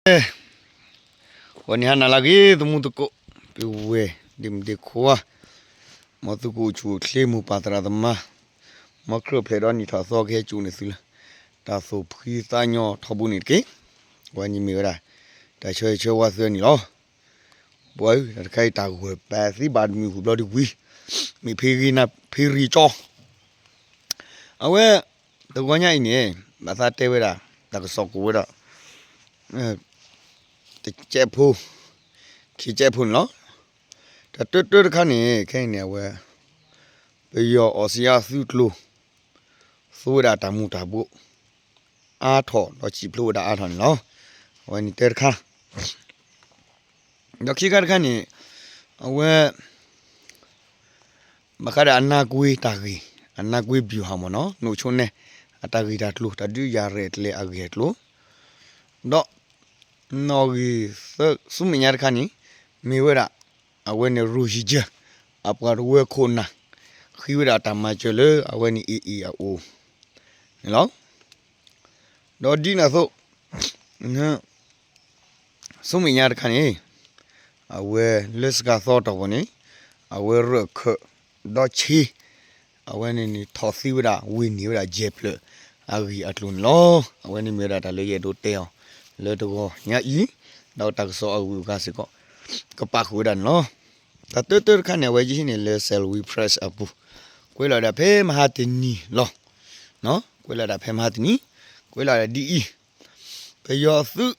ဂီၤနံၤဟါနၤလၢအဂ့ၤ သမူသကိး, ပုၢ်ဝဲၢ်ဒ့မုၣ်ဒ့ခွါ, မ်သုကအိၣ်ဆူၣ်အိၣ်ချ့ မိၢ်ပၢ်သရၣ်သမါ, မ်ခရံာ်အိၣ်ဖျဲၣ်ဒီးနံၣ်ထီၣ်သီကဟဲစိာ်န့ၢ်သုလၢ တၢ်သူၣ်ဖှံသးညီထီဘိန့ၣ်တက့ၢ်. အဝဲန့ၣ်မ့ၢ်ဝဲဒၣ် တၢ်ဆၢဂ့ၤဆၢဝါသုန့ၣ်လီၤ. ပှၤဧၢ, တၢ်တခါအံၤတၢ်ဂီၤပာ်သံဘၣ်တမ့ၢ်ဟူးဘျီဒံးဝံၤ, မ့ၢ်ဖ့ဂ့ၤနၤဖ့ရံၣ်ကၠီ အဝဲ တဂီၤညါအံၤန့ၣ် ဘၣ်သးတဲဝဲဒၣ် တၢ်ကစီၣ်ကိးဝဲဒၣ် တကဲးဖိ ခံကဲးဖိန့ၣ်လီၤ. တၢ်တၢတၢတခါန့ၣ် ခဲအံၤန့ၣ် အဝဲ ပယီၤအီစံးယါသုးကျိၤ သူဝဲဒၣ်တၢ်မူၤတၢ်ဘှီး အါထီၣ်ဒီးစံၣ်ဖျိဝဲဒၣ်အါထီၣ်န့ၣ်လီၤ. အဝဲန့ၣ်တၢတခါ ဒီးခံခါတခါန့ၣ် အဝဲ ဘၣ်ဃးဒီးအနါကွ့တၢ်ဂ့ၢ်, အနါကွ့ဗျူဟာမ့ၢ်နီၤ, နူၣ်ဆိနဲ အတၢ်ဂ့ၢ်တၢ်ကျိၤ, တၢ်ဒုးယၤရဲၣ်ကျဲၤအဂ့ၢ်အကျိၤ, ဒီး နီၣ်ဂံၢ်ဆူမဲာ်ညါတခါန့ၣ် မ့ၢ်ဝဲဒၣ် အဝဲန့ၣ် ရိၣ်ဟံၣ်ကၢၢ် အပှၤတဝၢခိၣ်နၢ် ဃ့ဝဲဒၣ်တၢ်မၤစၢၤလၢအဝဲန့ၣ် AA အအိၣ်န့ၣ်လီၤ. ဒီးဒ်န့ၣ်အသိး ဆူမဲာ်ညါတခါန့ၣ် အဝဲလၢစှၤသီတီၢ်ပူၤန့ၣ် အဝဲရၢၢ်ခၢၣ်ဒီးဆ့ အဝဲန့ၣ်န့ၣ်ထီၣ်သံဝဲဒၣ် ဝ့ၢ်န့ၢ်ဝဲဒၣ်ယဲၢ်ဖျၢၣ်အဂ့ၢ်အကျိၤန့ၣ်လီၤ. အဝဲန့ၣ်မ့ၢ်ဝဲဒၣ်တၢ်လၢယအဲၣ်ဒိးတဲအီၤ လၢတဂီၤညါအံၤ, ဒီးတၢ်ကစီၣ်အဂုၤအဂၤစ့ၢ်ကီး ကပာ်ဃုာ်ဝဲဒၣ်န့ၣ်လီၤ. တၢ်တၢတၢတခါန့ၣ် အဝဲယဟံးန့ၢ်လၢ Salween Press အပူၤ, ကွဲးလီၤဒၣ်ဖဲမဟါတနံၤလီၤ. ကွဲးလီၤဒၣ်ဖဲမဟါတနံၤ, ကွဲးလီၤဒၣ်ဒ်အံၤ, ပယီၤသုး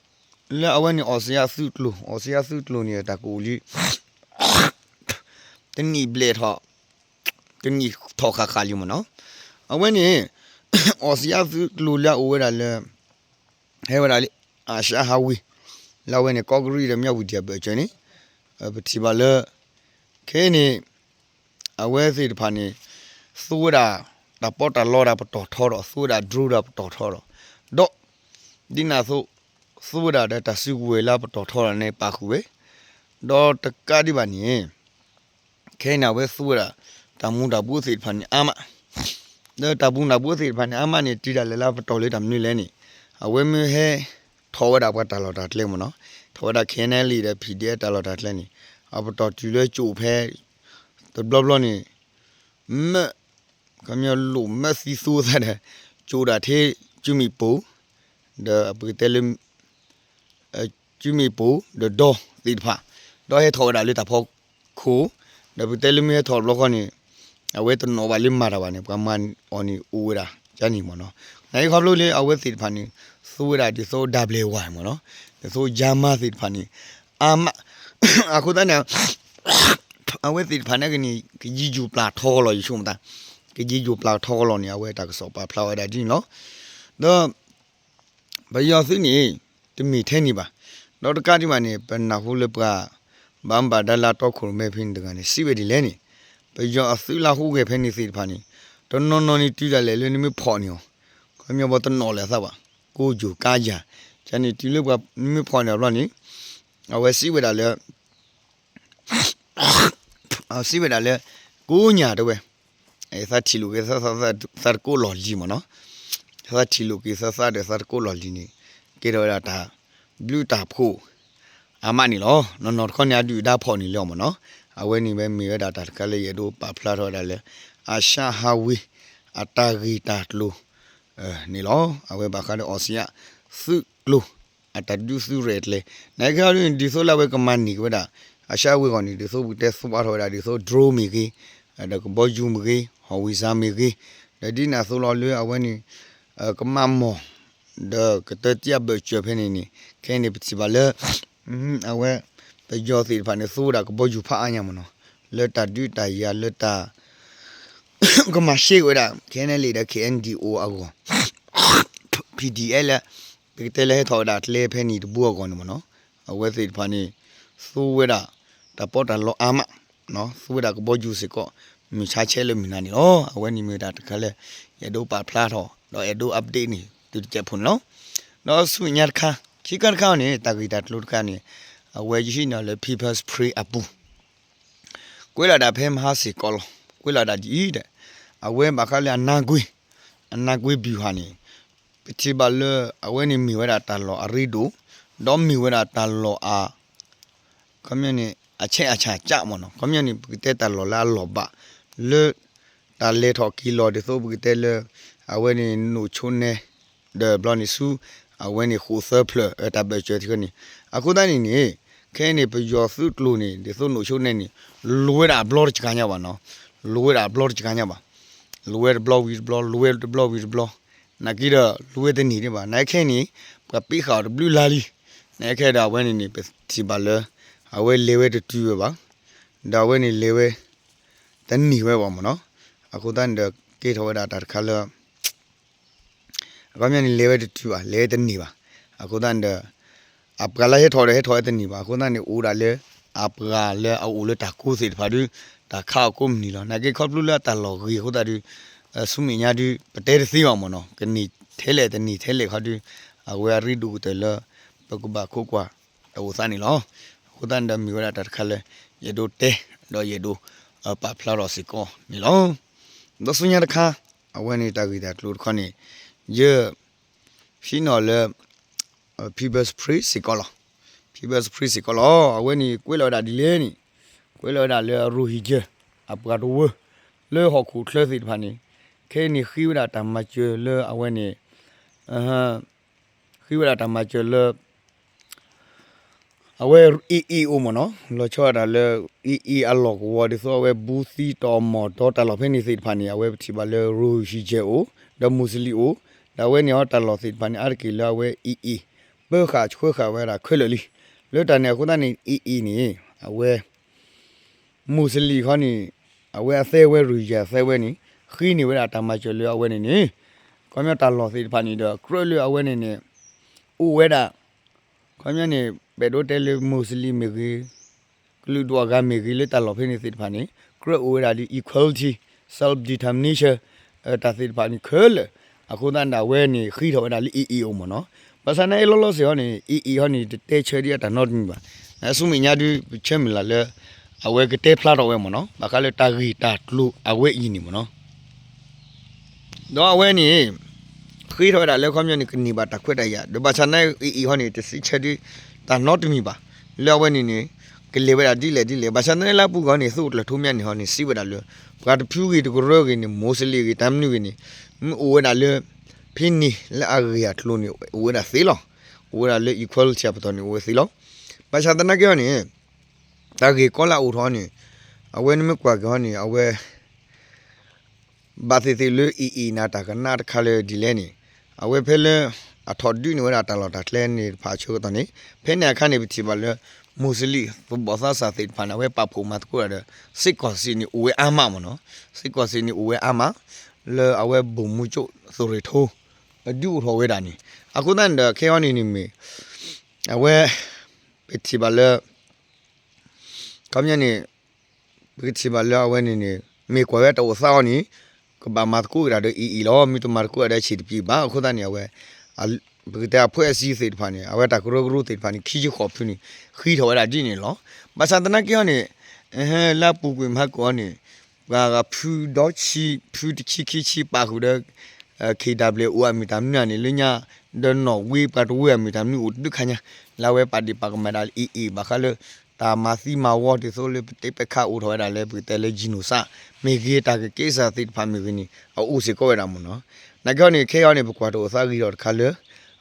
လၢအဝဲန့ၣ် အီစံးယါသုးကျိၤ, အီစံးယါသုးကျိၤန့ၣ် တၢ်ကအိၣ်လံ တနံၣ်ဘျဲၣ်ထီၣ်, တနံၣ်ထီၣ်ဃၣ်ဃၣ်လံမ့ၢ်နီၤ. အဝဲန့ၣ် အီစံးယါသုးကျိၤလၢအအိၣ်ဝဲဒၣ်လၢ ဟဲဝဲဒၣ်လၢ အၤၡၣ်ဟးဝ့ၤ လၢအဝဲန့ၣ် ကီၢ်ကရံၣ်ဒီးမၠၣ်ဝတံၤအဘၢၣ်စၢၤန့ၣ် ပထံၣ်ဘၣ်လၢ ခဲအံၤန့ၣ် အဝဲသ့ၣ်တဖၣ်န့ၣ် သူဝဲဒၣ် တၢ်ပီးတၢ်လီဒီးပတီၢ်ထီဒီး သူဝဲဒၣ် drone ဒီးပတီၢ်ထီဒီး ဒီး ဒ်န့ၣ်အသိး သူဝဲဒၣ်ဒီးတၢ်စုကဝဲၤလၢပတီၢ်ထီဒီးန့ၣ် ပာ်ဃုာ်ဝဲ ဒီးတကးဒံးဘၣ်န့ၣ် ခဲအံၤန့ၣ် အဝဲသူဝဲဒၣ် တၢ်မူၤတၢ်ဘှီးသ့ၣ်တဖၣ်န့ၣ် အါမး, ဒီးတၢ်မူၤတၢ်ဘှီးသ့ၣ်တဖၣ်န့ၣ် အါမးန့ၣ် တုၤဒၣ်လဲာ်လၢပတီၢ်လၢတၢ်မနုၤလဲၣ်န့ၣ် အဝဲမ့ၢ်ဟဲထီၣ်ဝဲဒၣ်ပှၤတၢ်လီၢ်တၢ်ကျဲမ့ၢ်နီၤ, ထီၣ်ဝဲဒၣ် KNLA ဒီး PDF တၢ်လီၢ်တၢ်ကျဲန့ၣ် အပတီၢ်တုၤလၢကၠိၣ်ဖဲ တဘျီဘျီန့ၣ် မၢ ခီပညီလိၣ်မၢသံသိသးဒီး ကၠိဒၣ်ထဲ ကၠူမ့ၣ်ပိၢ် ဒီးပကတဲလၢ ကၠူမ့ၣ်ပိၢ် ဒီးဒီသ့ၣ်တဖၣ် ဒီးဟဲထီၣ်ဝဲဒၣ်လၢတၢ်ဖီခိၣ်, ဒီးပကတဲလၢမ့ၢ်ဟဲထီၣ်တဘျီဃီန့ၣ် အဝဲတနီၣ်ဘၣ်လၢမၤတၢ်ဘၣ်န့ၣ် ပှၤမၤအီၤန့ၣ်အိၣ်ဝဲဒၣ်ကန့ၣ်မ့ၢ်နီၤ, နာ်က့ခီဖျိလၢအဝဲသ့ၣ်တဖၣ်န့ၣ် သူဝဲဒၣ်ဒ်သိးဒၣ်ဘျဲၣ်ဝါမ့ၢ်နီၤ, ဒ်သိးယါမါသ့ၣ်တဖၣ်န့ၣ် အါမး, အဃိသတးန့ၣ် အဝဲသ့ၣ်တဖၣ်န့ၣ်ကန့ၣ် ကယံာ်ယိာ်ပျၢ်ထီကလီၤ ယဆိကမိၣ်သး, ကယံာ်ယိာ်ပျၢ်ထီကလီၤန့ၣ် အဝဲတၢ်ကစီၣ်ပာ်ဖျါဝဲဒၣ်ဒ်န့ၣ်လီၤ. ဒီး ပယီၤသုးန့ၣ် တမ့ၢ်ထဲန့ၣ်ဘၣ်, ဒီးတကးဒံးဘၣ်န့ၣ် ပနၢ်ဟူလၢပှၤ ဘၣ်မူဘၣ်ဒါလၢအတီခိၣ်ရိၣ်မဲဖဲန့ၣ်တဂၤန့ၣ် စံးဝဲဒ်လဲၣ်န့ၣ်, ပယီၤအသုးလၢဟူးဂဲၤဖဲန့ၣ်သ့ၣ်တဖၣ်န့ၣ် တနီၤနီၤန့ၣ်တုၤဒၣ်လဲာ်လၢနမ့ၢ်ဖီၣ်န့ၢ်အီၤ, ခီပညီပှၤတနီၣ်လၢၤသးဘၣ်, ကိးယိာ်ကါယၤ, ကန့ၣ်တုၤလၢပှၤမ့ၢ်ဖီၣ်န့ၢ်အီၤဘျီန့ၣ် အဝဲစံးဝဲဒၣ်လၢ စံးဝဲဒၣ်လၢ ကိးညၣ်တဲဝဲ, သးထံၣ်လိာ်က့ၤသးသးတကိးလီၢ်လံၤမ့ၢ်နီၤ, သးထံၣ်လိာ်က့ၤသးသးဒီးသးတကိးလီၢ်လံၤန့ၣ် ကဲထီၣ်ဝဲဒၣ်တၢ်ဘျုးတၢ်ဖှိၣ် အါမးန့ၣ်လီၤ. နီၢ်နီၢ်တခီန့ၣ် အဒုၣ်အဒါဖီၣ်န့ၢ်လၢအီၤမ့ၢ်နီၤ, အဝဲန့ၣ်ဝဲမ့ၢ်ဝဲဒၣ်တၢ်တခါလၢယအဲၣ်ဒိးပာ်ဖျါထီၣ်ဝဲဒၣ်လၢ အၤၡၣ်ဟးဝ့ၤ အတၢ်ဂ့ၢ်တၢ်ကျိၤ န့ၣ်လီၤ. အဝဲဘၣ်ဃးဒီးအီစံယၣ်သုးကျိၤ အတၢ်ဒုးသုးရဲၣ်ကျဲၤ နာ်က့ခီဒ်န့ၣ် ဒ်သိးလၢအဝဲကမၤန့ၢ်က့ၤဝဲဒၣ် အၤၡၣ်ဝ့ၤအဂီၢ်န့ၣ် ဒ်သိးပကတဲသွါထီၣ်ဝဲဒၣ် ဒ်သိး drone မ့ၢ်ဂ့ၤ, ဒီးကဘီယူၤမ့ၢ်ဂ့ၤ, ဟီၣ်ဝံၣ်စၢ်မ့ၢ်ဂ့ၤ, ဒီးဒ်န့ၣ်အသိးလီၤလၢအဝဲန့ၣ် ကမၤမီၢ် ဒီးကတၢၢ်တံၢ်အဘၢၣ်စၢၤဖဲန့ၣ်န့ၣ် ခဲအံၤန့ၣ် ပထံၣ်ဘၣ်လၢ အဝဲ ပယီၤသ့ၣ်တဖၣ်န့ၣ် သူဝဲဒၣ်ကဘီယူၤဖးအါညါမ့ၢ်နီၤ, လၢတၢ်ဒုးတၢ်ယၤလၢတၢ် ကမၤရှဲက့ၤဝဲဒၣ် ခဲအံၤန့ၣ်လံဒီး KNDO အဂီၢ် PDF လၢ ပကတဲလၢဟဲထီၣ်ဝဲဒၣ်ကျဲဖဲန့ၣ်တဘိအဂီၢ်န့ၣ်မ့ၢ်နီၤ, အဝဲသ့ၣ်တဖၣ်န့ၣ် သူဝဲဒၣ် တၢ်ပီးတၢ်လီအါမး, သူဝဲဒၣ်ကဘီယူၤစ့ၢ်ကီး မုၢ်ဆါဆဲးလၢမုၢ်နၤန့ၣ်လီၤ. အဝဲန့ၣ်မ့ၢ်ဝဲဒၣ်တခါလၢ ယအဲၣ်ဒိးပာ်ဖျါထီၣ် ဒီးအဲၣ်ဒိး update န့ၣ် သုတကဲးဖိန့ၣ်လီၤ. ဒီးဆူညါတခါ ခံခါတခါန့ၣ် တၢ်ဂ့ၢ်တၢ်ကျိၤတခါန့ၣ် အဝဲယဟံးန့ၢ်လၢ People's Spring အပူၤ ကွဲးလီၤဒၣ်ဖဲမဟါစ့ၢ်ကီးလီၤ. ကွဲးလီၤဒၣ်ဒ်အံၤဒီး အဝဲဘၣ်ဃးလၢအနါကွ့ အနါကွ့ ဗျူဟာ န့ၣ် ပထံၣ်ဘၣ်လၢ အဝဲန့ၣ်မ့ၢ်ဝဲဒၣ်တၢ်လီၢ်အရ့ဒိၣ် ဒီးမ့ၢ်ဝဲဒၣ်တၢ်လီၢ်အ ခီပညီန့ၣ် အဆဲးအဆၣ်ကၠးမ့ၢ်နီၤ, ခီပညီန့ၣ် ပကတဲတၢ်လီၢ်လၢအလီၢ်ဘၣ် လၢ တၢ်လဲၤထီၣ်က့ၤလီၤ ဒ်သိးပကတဲလၢ အဝဲန့ၣ် နိၣ်ဆိနဲ ဒီးဘျီန့ၣ်ဆူ အဝဲန့ၣ် ဃိးသၢဖျၢၣ် တၢ်ဘၢၣ်စၢၤတခါန့ၣ် အဃိသတးန့ၣ်န့ၣ် ခဲအံၤန့ၣ် ပယီၤသုးကျိၤန့ၣ် ဒ်သိးနိၣ်ဆိနဲန့ၣ် လိၤဝဲဒၣ်အဘျီတကၤညါဘၣ်နီၤ, လိၤဝဲဒၣ်အဘျီတကၤညါဘၣ်, လိၤဝဲတဘျီဝံၤတဘျီ လိၤဝဲတဘျီဝံၤတဘျီ, နာ်က့ဒီး လိၤဝဲတန့ၢ်ဒံးဘၣ်, နာ်က့ခဲအံၤန့ၣ် ပှၤပ့းဃာ်အီၤတဘျုးလါလံ, နာ်က့ခဲအံၤဒီးအဝဲန့ၣ်န့ၣ် ပထံၣ်ဘၣ်လၢ အဝဲလဲၤဝဲတတုၤဝဲဘၣ်, ဒီးအဝဲန့ၣ်လဲၤဝဲ တန့ၢ်ဝဲဘၣ်မ့ၢ်နီၤ, အဃိသတးန့ၣ်ဒီး ကဲထီၣ်ဝဲဒၣ်တၢ်တခါလၢ အခီပညီန့ၣ် လဲၤဝဲတတုၤဘၣ် လဲၤဝဲတန့ၢ်ဘၣ်, အဃိသတးန့ၣ်ဒီး အပှၤလၢဟဲထီၣ်ဒီးဟဲထီၣ်ဝဲတန့ၢ်ဘၣ်, အဃိသတးန့ၣ် အိၣ်ဒၣ်လၢ အပှၤလၢအအိၣ်လၢတၢ်ကိးသ့ၣ်တဖၣ်ဒု တၢ်ခးအီၤကိးမုၢ်နံၤလီၤ, နာ်က့ခီဖျိလၢအတၢ်လီၢ်ဂ့ၤအဃိသတးဒု ဆူမဲာ်ညါဒု ပတဲတသ့ဘၣ်မ့ၢ်နီၤ, ကန့ၢ်ထဲလဲၣ်တန့ၢ်ထဲလဲၣ်ခီဒု အဝဲအရ့ဒိၣ်ကတၢၢ်လၢ ပကဘၣ်ခိးကွၢ်တၢ်အိၣ်သးန့ၣ်လီၤ, အဃိသတးန့ၣ်ဒီးမ့ၢ်ဝဲဒၣ်တၢ်တခါလၢ ယအဲၣ်ဒိးတဲ ဒီးယအဲၣ်ဒိး ပာ်ဖျါထီၣ်စ့ၢ်ကီးန့ၣ်လီၤ, ဒီးဆူညါတခါ အဝဲန့ၣ်တၢ်ဂ့ၢ်တၢ်ကျိၤတခီန့ၣ် ယ ဖံနီၣ်လၢ People's Spring စ့ၢ်ကီးလီၤ, People's Spring စ့ၢ်ကီးလီၤ, အဝဲန့ၣ်ကွဲးလီၤဝဲဒၣ်ဒ်လဲၣ်န့ၣ် ကွဲးလီၤဝဲဒၣ်လၢ Rohingya အပှၤတဝၢ လၢဟီၣ်ခိၣ်ချၢသ့ၣ်တဖၣ်န့ၣ် ခဲအံၤန့ၣ်ဃ့ဝဲဒၣ်တၢ်မၤစၢၤလၢအဝဲန့ၣ် ဃ့ဝဲဒၣ်တၢ်မၤစၢၤလၢ အဝဲ AA အိၣ်မ့ၢ်နီၤ, လီၤဆီဒၣ်တၢ်လၢ AA အလီၢ်ကဝီၤ ဒ်သိးအဝဲဘူးသံ တီၣ်မီၢ်တီတၢ်လီၢ်ဖဲန့ၣ်သ့ၣ်တဖၣ်န့ၣ် အဝဲပထံၣ်ဘၣ်လၢ Rohingya အိၣ် ဒီး Muslim အိၣ်, ဒီးအဝဲန့ၣ်အီၤတၢ်လီၢ်သ့ၣ်တဖၣ်န့ၣ် အါတက့ၢ်လၢအဝဲ AA ပၢဃာ်ဆှၢဃာ်ဝဲဒၣ်ခဲလၢာ်လံ, လၢတၢ်န့ၣ်အဃိသတးန့ၣ် AA န့ၣ် အဝဲ Muslim ခီန့ၣ် အဝဲအသဲဝဲ Rohingya အသဲဝဲန့ၣ် ဃ့န့ၢ်ဝဲဒၣ်တၢ်မၤစၢၤလၢအဝဲန့ၣ်န့ၣ် ခီပညီတၢ်လီၢ်သ့ၣ်တဖၣ်န့ၣ်ဒီး ကြၢးလၢအဝဲန့ၣ်န့ၣ် အိၣ်ဝဲဒၣ် ခီပညီန့ၣ် ပအဲၣ်ဒိးတဲလၢ Muslim မ့ၢ်ဂ့ၤ ကလုာ်ဒူၣ်အဂၤမ့ၢ်ဂ့ၤ လၢတၢ်လီၢ်ဖဲန့ၣ်သ့ၣ်တဖၣ်န့ၣ် ကြၢးအိၣ်ဝဲဒၣ်လၢ equality, self determination တၢ်သ့ၣ်တဖၣ်န့ၣ်ခဲလၢာ်, အဃိသတးန့ၣ်ဒီး အဝဲန့ၣ်ဃ့ထီၣ်ဝဲဒၣ်လၢ AA အိၣ်မ့ၢ်နီၤ, ဘၣ်ဆၣ်သနာ်က့လီၤလီၤဆဲးအီၤန့ၣ် AA ဟီန့ၣ် တတဲဆၢဒ်အတၢ်နီတမံၤဘၣ်, ဆူမဲာ်ညါဒု ပဆၢမုၢ်လၢ်လၢ အဝဲကတဲဖျါထီၣ်ဝဲမ့ၢ်နီၤ ဘၣ်ဃးလၢတၢ်ဂ့ၢ်တၢ်ကျိၤအဝဲအံၤန့ၣ်မ့ၢ်နီၤ ဒီးအဝဲန့ၣ် ဃ့ထီၣ်ဝဲဒၣ်လၢခီပညီန့ၣ် ကန့ၢ်ဘၣ်တၢ်ခွဲးတၢ်ယာ် ဒီးဘၣ်ဆၣ်သနာ်က့ AA ဟီန့ၣ် တစံးဆၢဒ်တၢ်နီတမံၤဘၣ်, လၢအဝဲန့ၣ်န့ၣ် ကလဲၤဝဲဒၣ်ဒ်လဲၣ်ဒ်လဲၣ် ဘၣ်ဆၣ်သနာ်က့လၢအပူၤကွံာ်န့ၣ် သုးခိၣ်ကျၢၢ်ထူမၠါန့ၣ်ဟီန့ၣ် စံးဝဲဒၣ်လၢ ပှၤတဖုဂ့ၤတကရၢဂ့ၤန့ၣ် Muslim ဂ့ၤ တၢ်မနုၤဂ့ၤန့ၣ် မ့ၢ်အိၣ်ဝဲဒၣ်လၢ ဖဲန့ၣ်လၢအဂ့ၢ်အကျိၤန့ၣ် အိၣ်ဝဲဒၣ်သ့လီၤ, အိၣ်ဝဲဒၣ်လၢ equality အပတီၢ်န့ၣ် အိၣ်ဝဲသ့လီၤ, ဘၣ်ဆၣ်သနာ်က့ဟီန့ၣ် တၢ်ဂ့ၢ်ကီလၢအအိၣ်ထီၣ်န့ၣ် အဝဲန့ၣ်မ့ၢ်ကွၢ်က့ၤဟီန့ၣ် အဝဲ ဘၣ်သ့ၣ်သ့ၣ်လၢ AA န့ၣ် တၢ်ကနၣ်တခါလၢဒ်လဲၣ်န့ၣ် အဝဲဖဲလၢ အထီၣ်ဒုးန့ၢ်ဝဲဒၣ်တၢ်လီၢ်တၢ်ကျဲန့ၣ်တဖၣ်အဆၢကတီၢ်န့ၣ် ဖဲန့ၣ်အခါန့ၣ် ပထံၣ်ဘၣ်လၢ Muslim သူၣ်ဘီၣ်သးစၢ်သ့ၣ်တဖၣ်န့ၣ် အဝဲပာ်ဖှိၣ်မၤသကိးတၢ်ဒီး စ့ၢ်ကီးစ့ၢ်န့ၣ်အိၣ်ဝဲအါမးမ့ၢ်နီၤ, စ့ၢ်ကီးစ့ၢ်န့ၣ်အိၣ်ဝဲအါမး လၢအဝဲ ဗိုလ်မှူးချုပ် သုးရ့ၣ်ထိ အဒုးအိၣ်ထီၣ်ဝဲဒၣ်န့ၣ် အဃိသတးန့ၣ်ဒီး ခဲအံၤန့ၣ်န့ၣ်မ့ၢ် အဝဲ ပထံၣ်ဘၣ်လၢ ခီပညီန့ၣ် ပကထံၣ်ဘၣ်လၢအဝဲန့ၣ်န့ၣ် မ့ၢ်ကွၢ်ဝဲတၢ်အိၣ်သးအီၤန့ၣ် ကဘၣ်မၤသကိးက့ၤတၢ်ဒီး AA လီၤ, မ့ၢ်တမၤသကိးတၢ်ဒီး ချ့တပံၤဘၣ်, အဃိသတးန့ၣ် အဝဲ ပကတဲအဖှဲးအစံသ့ၣ်တဖၣ်န့ၣ် အဝဲတၢ်ကရၢကရိသ့ၣ်တဖၣ်န့ၣ် ခံဆံဃိးဖုန့ၣ် ဃ့ထီၣ်ဝဲဒၣ်ဒ်န့ၣ်လီၤ. ဘၣ်ဆၣ်သနာ်က့အီၤန့ၣ် လၢအပူၤကွံာ်မဟါကီးအီၤန့ၣ် ပှၤဂၤဖုဒီဆံ ဖုတဆံခံဆံပာ်ဃုာ်ဒီး KWA အမ့ၢ်တၢ်မနုၤန့ၣ် လၢညါ ဒီးနီၣ်ဝ့ပှၤတဝၢအမ့ၢ်တၢ်မနုၤအိၣ်တဒုခါညါ လၢအဝဲပာ်ဒ့ၣ်ပာ်ကမၣ်ဒၣ် AA ဘၣ်ဃးလၢ တၢ်မၤသံမၤဝီဒ်သိးလၢပတဲပခးအိၣ်ထီၣ်ဝဲဒၣ်လၢ ပကတဲလၢ genocide မ့ၢ်ဂ့ၤ တၢ်ကကဲစၢ်သ့ၣ်တဖၣ်မ့ၢ်ဂ့ၤန့ၣ် အအိၣ်စ့ၢ်ကီးဝဲဒၣ်မ့ၢ်နီၤ. နာ်က့အီၤန့ၣ် ခဲအံၤန့ၣ် ပကွၢ်တအိၣ်သးဂ့ၤထီၣ်တခါလၢ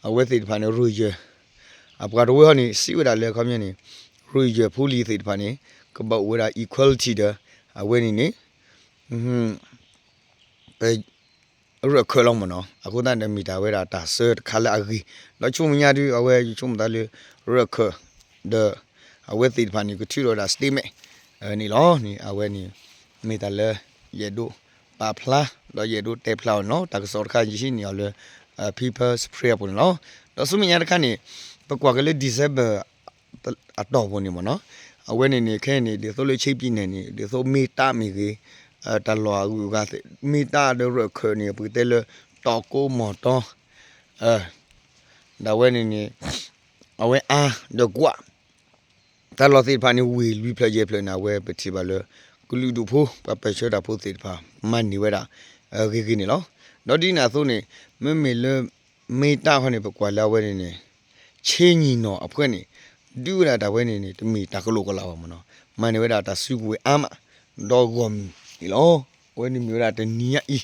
အဝဲသ့ၣ်တဖၣ်န့ၣ် Rohingya အပှၤတဝၢဟီန့ၣ် စံးဝဲဒၣ်လၢခီပညီန့ၣ် Rohingya ဖိလံၤသ့ၣ်တဖၣ်န့ၣ် ကဘၣ်အိၣ်ဝဲဒၣ် equality ဒီး အဝဲန့ၣ်န့ၣ် ပ ရၢၢ်ခၢၣ်လီၤမ့ၢ်နီၤ. အဃိသတးန့ၣ် မ့ၢ်တၢ်ဝဲဒၣ်တၢ်ဆၢတခါလၢအဂ့ၤ ဒီးဆိကမိၣ်ညါဒုး အဝဲယဆိကမိၣ်သးလၢ ရၢၢ်ခၢၣ် ဒီး အဝဲသ့ၣ်တဖၣ်န့ၣ် ကထုးလီၤဝဲဒၣ် statement န့ၣ်လီၤန့ၣ် အဝဲန့ၣ် မ့ၢ်တၢ်လၢ ယအဲၣ်ဒိးပာ်ဖျါ ဒီးယအဲၣ်ဒိးတဲဖျါအီၤန့ၣ်လီၤ. တၢ်ကစီၣ်တခါယဟံးန့ၢ်အီၤလၢ People's Spring အပူၤန့ၣ်လီၤ. ဒီးဆူမဲာ်ညါတခါန့ၣ် ပကွၢ်က့ၤလၢ December အတီၢ်ပူၤန့ၣ်မ့ၢ်နီၤ, အဝဲန့ၣ်န့ၣ် ခဲအံၤန့ၣ် ဒ်သိးလၢ ချင်းပြည်နယ် န့ၣ် ဒ်သိး မ့ၢ်တၢ်မ့ၢ်ဂ့ၤ တၢ်လီၢ်အဂုၤအဂၤသ့ၣ် မ့ၢ်တၢ်ဒီးရၢၢ်ခၢၣ်န့ၣ် ပကတဲလၢ တီၢ်ကိမီၢ်တီ ဒ်ဝဲန့ၣ်န့ၣ် အဝဲအါဒီးကွၢ် တၢ်လီၢ်သ့ၣ်တဖၣ်န့ၣ် ဝ့ၢ်လွံၢ်ဖျၢၣ်ယဲၢ်ဖျၢၣ်န့ၣ် အဝဲပထံၣ်ဘၣ်လၢ ကလုာ်ဒူၣ်ဖိ ပှၤပၢၢ်ဆၢတၢ်ဖိသ့ၣ်တဖၣ် မၤန့ၢ်ဝဲဒၣ် ဂ့ၤဂ့ၤန့ၣ်လီၤ. ဒီးဒ်န့ၣ်အသိးန့ၣ် မ့မ့ၢ်လၢ မ့ၢ်တၢ်ခီန့ၣ် ပကွၢ်လၢအဝဲန့ၣ်န့ၣ် ဆ့ၣ်ညီၣ်နီၤအဖှဲၣ်န့ၣ် ဒုးဝဲဒၣ်တၢ်ဝဲန့ၣ်န့ၣ် တမ့ၢ်တၢ်ကလိာ်ကလာ်ဘၣ်မ့ၢ်နီၤ, မၤန့ၢ်ဝဲဒၣ်တၢ်စုကဝဲၤအါမး ဒီးဂီၢ်မုၢ်န့ၣ်လီၤ. အဝဲန့ၣ်မ့ၢ်ဝဲဒၣ်တနံၤညါအံၤ ယ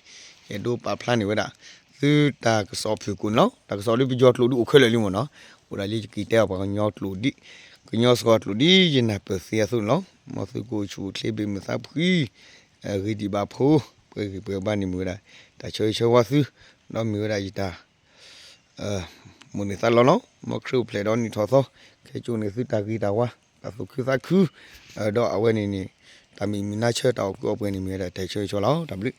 အဲၣ်ဒိးပာ်ဖျါန့ၢ်ဝဲဒၣ် သုတၢ်ကစီၣ်ဖုၣ်ကိာ်န့ၣ်လီၤ. တၢ်ကစီၣ်လၢပယီၤကျိာ်ဒုးအိၣ်ခဲလၢာ်လံမ့ၢ်နီၤ, အိၣ်ဒၣ်လၢယက့ၤတဲအီၤပှၤကညီကျိာ်ဒ် ကညီစှီၤကျိာ်ဒ်ယနၢ်ပၢၢ်သ့အသိးန့ၣ်လီၤ. မ်သုကအိၣ်ဆူၣ်အိၣ်ချ့ ဘၣ်မုာ်သးဖှံ ဂ့ၤဒံးဘၣ်ဖိ, ပှဲၤဂ့ၤပှဲၤဘၣ်န့ၣ်မ့ၢ်ဝဲဒၣ် တၢ်ဆၢဂ့ၤဆၢဝါသု, ဒီးမ့ၢ်ဝဲဒၣ်ယတၢ် မိၣ်န့ၢ်သးလီလီၤ. မ်ခရံာ်အိၣ်ဖျဲၣ်ဒီးနံၣ်ထီၣ်သီ ခဲကိာ်န့ၣ်သုတၢ်ဂ့ၤတၢ်ဝါ တၢ်သူၣ်ခုသးခု ဒီးအဝဲန့ၣ်န့ၣ် တၢ်မံမုာ်နါဆၢ တၢ်အီၣ်ကုအီပှဲၤန့ၣ်မ့ၢ်ဝဲဒၣ်တၢ်ဆၢဂ့ၤဆၢဝါလီၤ. တၢ်ဘျုး